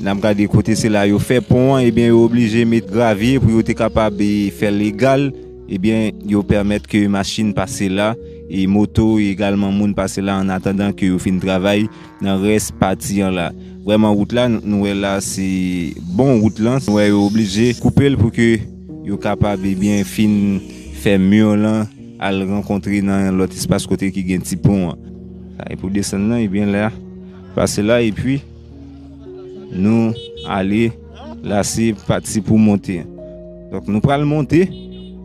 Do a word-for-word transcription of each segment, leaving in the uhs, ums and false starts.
N ap gade kote sila yo fè pon an, ebyen, yo oblije met gravye pou yo te kapab, e, fè l egal. Ebyen, yo pèmèt ke machin pase la, e moto, e egalman moun pase la, an atandan ke yo fin travay nan rès pati an la. Vrèman, wout la, nou, nou wè la, se bon wout lan. Nou wè yo oblije koupe l pou ke yo kapab, ebyen, fin fè mi lan al rankontre nan lòt espas kote ki gen ti pon an. Sa, e pou desann nan, ebyen, la, pase la, epi nou ale la, se pati pou monte. Donk, nou pral monte.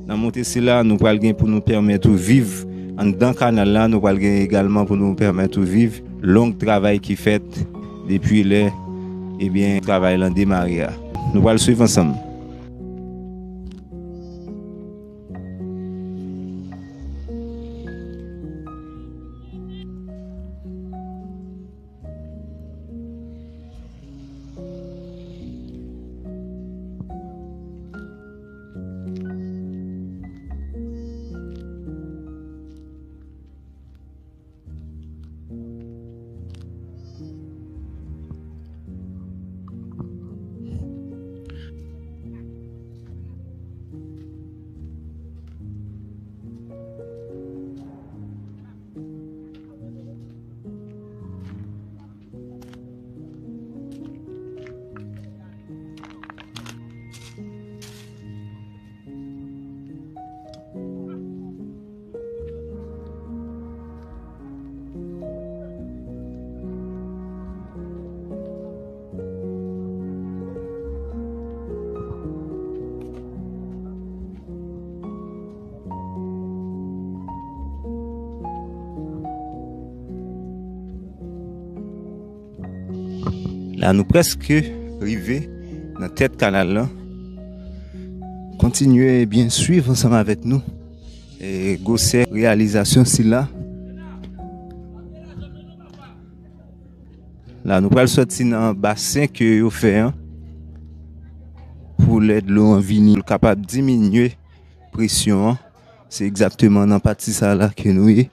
Nan monte sila, nou pral gen pou nou pèmèt ou viv anndan kanal la. Nou pral gen egalman pou nou pèmèt ou viv long travay ki fèt depi lè, ebyen, travay lan demare a. Nou pral swiv ansanm. La, nou prèske rive nan tèt kanal lan. Kontinye, ebyen, swiv ansanm avèk nou, e, gwosè reyalizasyon sila. La, nou pral sòti nan basen ke yo fè an pou lè dlo an vini, l kapab diminye presyon an. Se egzakteman nan pati sa la ke nou ye.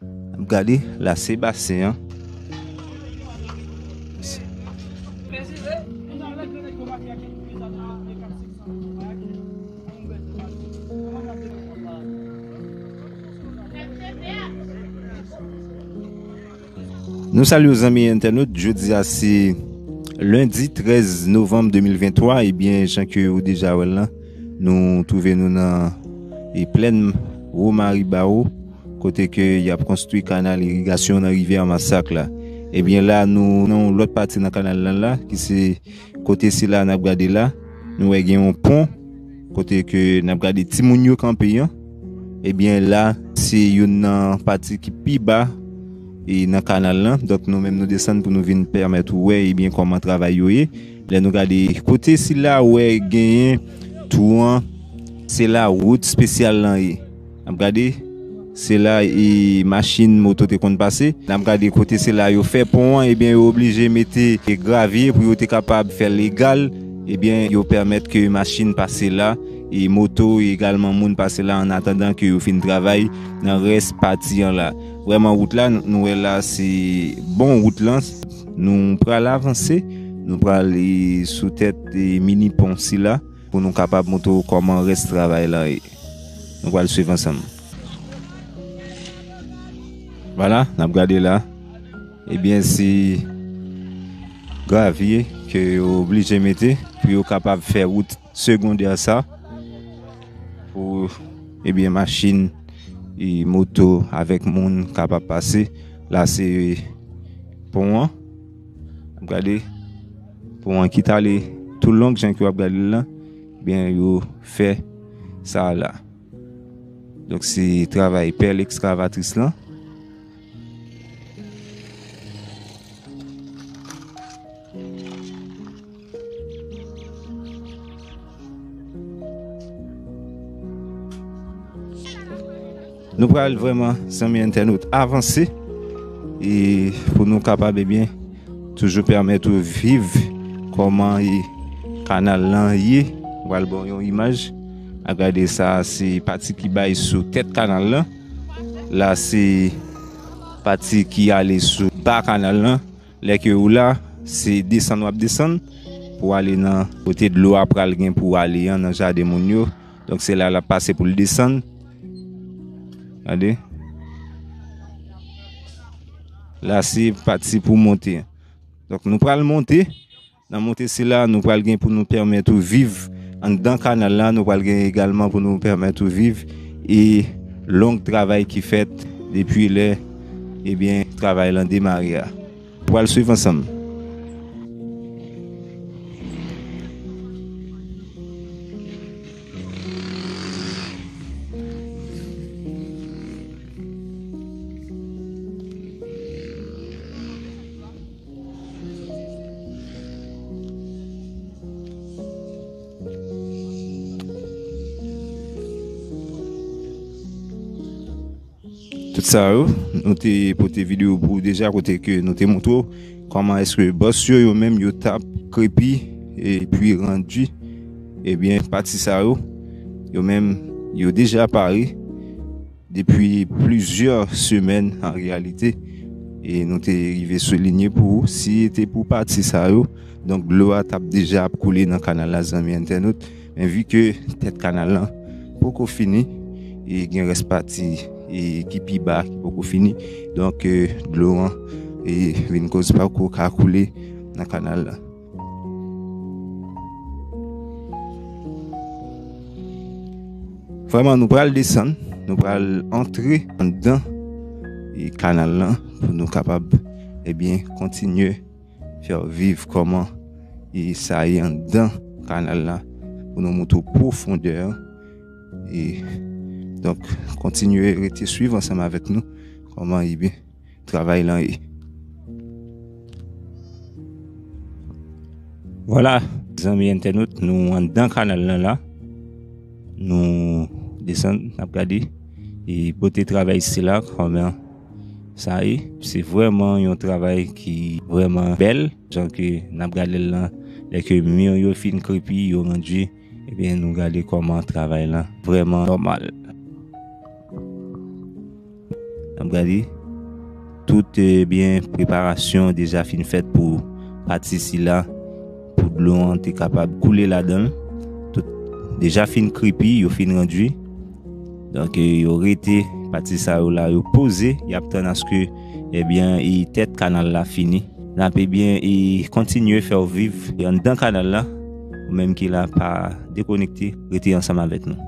N ap gade, la se basen an. Nou salye w, zanmi entènot. Jodi a se lendi trèz novanm de mil venntwa. Ebyen, jan ke ou deja wè l lan, nou twouve nou nan, e, plèn Wo Maribawo, kote ke y ap konstwi kanal irigasyon nan rivyè Masak la. Ebyen, la, nou nan yon lòt pati nan kanal lan la, ki se kote sila n ap gade la. Nou wè gen yon pon, kote ke n ap gade timoun yo kanpe an. Ebyen, la, se youn nan pati ki pi ba, e, nan kanal lan. Donk, nou menm, nou desann pou nou vin pèmèt ou wè, ebyen, kòman travay yo ye. Lè nou gade kote sila, ou wè genyen twou an, se la wout espesyal lan ye. N ap gade, se la, e, machin, moto te konn pase. N ap gade kote se la yo fè pon an, ebyen, yo oblije mete, e, gravye pou yo te kapab fè l egal. Ebyen, yo pèmèt ke machin pase la, e, moto, e egalman moun pase la, an atandan ke yo fin travay nan rès pati an la. Vrèman, wout la, nou, nou wè la, se bon wout lan. Nou pral avanse, nou pral, e, sou tèt, e, mini pon sila. Pou nou kapab montre w kòman rès travay lan ye. Nou pral swiv ansanm. Vwala, n ap gade la. Ebyen, se gravye ke yo oblije mete pou yo kapab fè wout segondè sa. Pou, ebyen, machin, e moto avèk moun kapab pase. La, se pon an. N ap gade pon an ki t ale tou long jan ke w ap gade l lan. Ebyen, yo fè sa la. Donk, se travay pèl ekskavatris lan. Nou pral vrèman, zanmi entènot, avanse e pou nou kapab, ebyen, toujou pèmèt ou viv kòman e kanal lan ye. Pral ba w yon imaj. A gade, sa se pati ki bay sou tèt kanal lan. La se pati ki ale sou ba kanal lan. Lè ke ou la, se desann w ap desann pou ale nan kote dlo a pral gen pou ale an, nan jaden moun yo. Donk se la l ap pase pou l desann. Gade. La se pati pou monte. Donk nou pral monte. Nan monte sila, nou pral gen pou nou pèmèt ou viv anndan kanal la. Nou pral gen egalman pou nou pèmèt ou viv e long travay ki fèt depi lè, ebyen, travay lan demare a. Pral swiv ansanm. Tout sa yo, nou te pote videyo pou ou deja, kote ke nou te montre w kòman èske bòs yo, yo menm, yo t ap krepi epi randi. Ebyen, pati sa yo, yo menm, yo deja pare depi plizyè semèn an reyalite. E nou te rive soulinye pou ou, si te pou pati sa yo, donk dlo a t ap deja ap koule nan kanal la, zanmi entènot. Men vi ke tèt kanal lan poko fini, e gen rès pati e ki pi ba ki poko fini, donk, e, dlo an, e, vin koz poko ka koule nan kanal la. Vrèman, nou pral desann, nou pral antre anndan e kanal lan pou nou kapab, ebyen, kontinye fè w viv kòman e sa ye anndan kanal la, pou nou montre w pwofondè an. E, donk, kontinye rete swiv ansanm avèk nou kòman, ebyen, travay lan ye. Vwala, zanmi entènot, nou anndan kanal lan la. Nou desann, n ap gade. E bote travay sila, kòman sa ye. Se vrèman yon travay ki vrèman bèl. Jan ke n ap gade l lan, lè ke mi yo fin krepi, yo randi, ebyen, nou gade kòman travay lan vrèman nòmal. N ap gade, tout, ebyen, preparasyon deja fin fèt pou pati sila, pou dlo an te kapab koule ladan l. Tout deja fin krepi, yo fin randi. Donk, e, yo rete pati sa yo la, yo poze, y ap tann aske, ebyen, e tèt kanal la fini. N ap, ebyen, e kontinye fè w viv anndan kanal la. Ou menm ki la, pa dekonekte, rete ansanm avèk nou.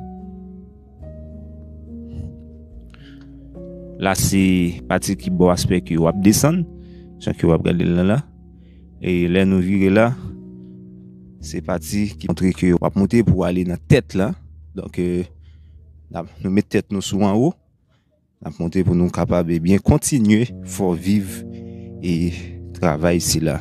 La se pati ki bò aspè ke w ap desann, jan ke w ap gade l lan la. E lè nou vire la, se pati ki montre ke w ap monte pou w ale nan tèt la. Donk, e, n ap, nou met tèt nou sou anwo. N ap monte pou nou kapab, ebyen, kontinye fè w viv e travay sila.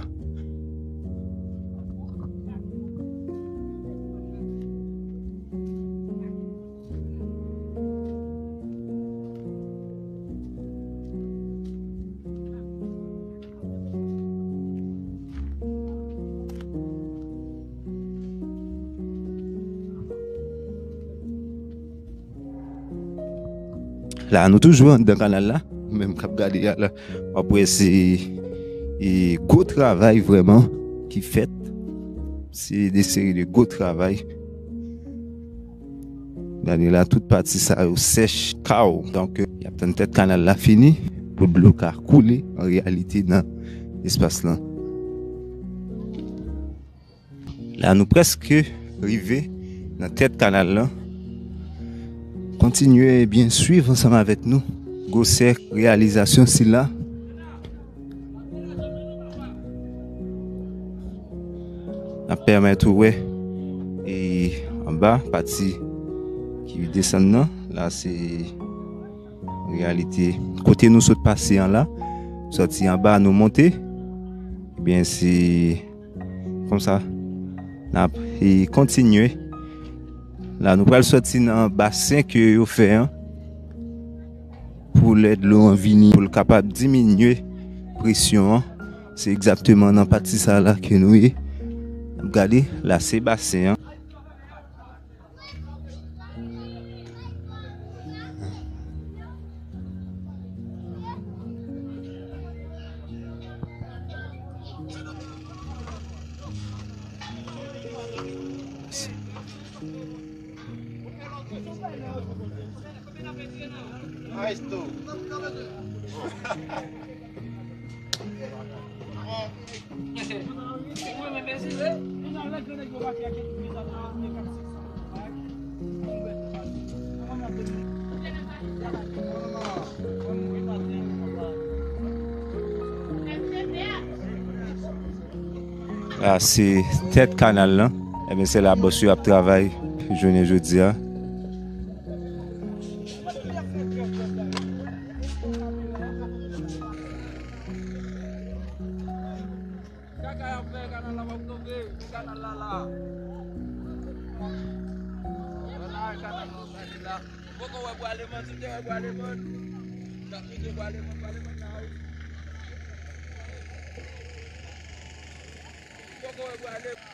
La, nou toujou anndan kanal la. Ou menm k ap gade a la, w ap wè se, e, gwo travay vrèman ki fèt. Se de seri de gwo travay. Gade la, tout pati sa yo sèch, kaw. Donk, y ap tann tèt kanal la fini pou dlo ka koule an reyalite nan espas lan. La, nou prèske rive nan tèt kanal lan. Kontinye, ebyen, swiv ansanm avèk nou gwosè reyalizasyon sila. N ap pèmèt ou wè, e, anba, pati ki desann nan. La, se reyalite kote nou sot pase an la. Sòti anba, nou monte. Ebyen, se konsa n ap, e, kontinye. La, nou pral sòti nan basen ke yo fè an. pou lè dlo an vini, pou l kapab diminye presyon an. Se egzakteman nan pati sa la ke nou ye. N ap gade, la se basen an. A, se tèt kanal lan. Ebyen, se la bòs yo ap travay jounen jodi a. Kaka y ap fè kanal la p ap tonbe, men kanal la la. Vwala, kanal la, kanal la. Poko wè bwa lemonn, si w te wè bwa lemonn. N ap pike bwa lemonn, bwa lemonn la, wi. Poko wè bwa lemonn.